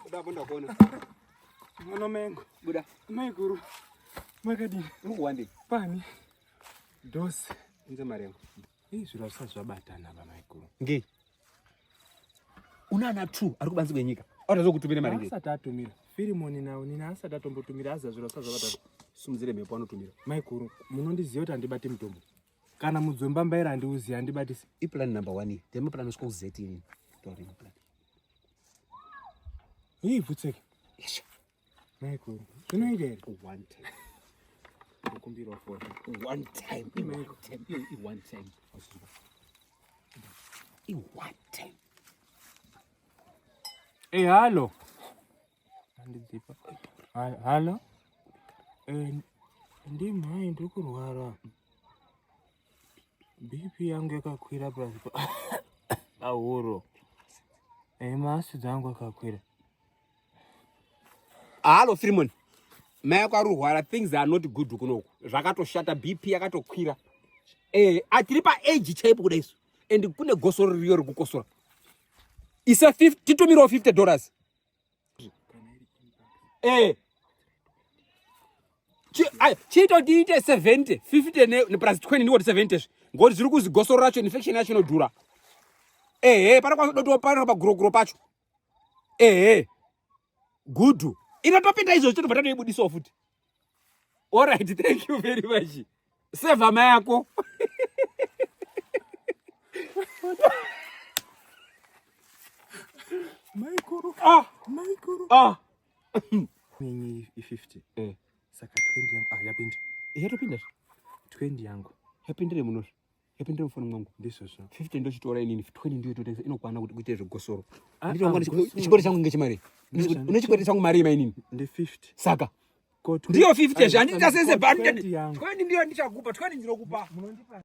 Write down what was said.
Buda hapo ndakuona. Mwana mengo. Buda. Maiguru. Makadini? Wande. Pani. Dosi. Inze mari yangu. Ii zviro zvisati zvabatana ba maiguru. Ngei? Una ana 2 ari kubanze kwenyika. Autozokutumira mari ngei? Asati atumira. Firimoni nawo nina asati atombotumira aziva zviro zvisati zvabatana. Simudzire mhepo anotumira. Maiguru, munondiziva kuti handibati mutombo. Kana mudzomba handiuzivi handibatisi. Iplan number 1 iyi. Ndema plan osvika ku-Z inini. Tori plan. Ii pfutseke. Yes. Maiguru, zvinoita here? One time. Kukumbirwa foni. One time. I one time. Iyo i one time. I one time. Eh, halo. Andidzipa. Halo. Eh, ndimhai ndiri kurwara. BP yangu yakakwira pasi pahuro. Eh, maasi dzangu akakwira. Halo Filimon. Mai ako ari kurwara things are not good kunoku. Zvakatoshata BP yakatokwira. Eh, atiri pa age chaipo kuda isu. And kune gosoro ririyo rikukosora. Isa 50 titumirawo 50 dollars. Eh. Chiito tiite 70, 50 ne plus 20 ndiko 70 zve. Ngoti zviri kuzi gosoro racho infection yacho inodhura. Ehe, panokwanisa kutoparira pagurokuro pacho. Ehe. Good. Inotopinda izvo chitobva tatoibudisawo futi. All right, thank you very much. Save hama yako. Maikuru. Ah, Maikuru. ah. Nenyi i50. Eh. Saka 20 yangu. Ah, yapinda. Yatopinda. 20 yangu. Yapindire munozvo. Yapindire mufoni mwangu. Ndizvozvo. 50 ndochitora inini, 20 ndiyo totengesa inokwana kuti kuite zvegosoro. Ah, Ndinowana ah, gosoro. chikwere changu ngechimari. Ndizvo. Une chikwere changu mari ima inini. Ndi 50. Saka Ko ndiyo 50 zve handiti Ko tasese 20 yangu. 20 ndiyo ndichakupa, 20 ndinokupa. Munondipa.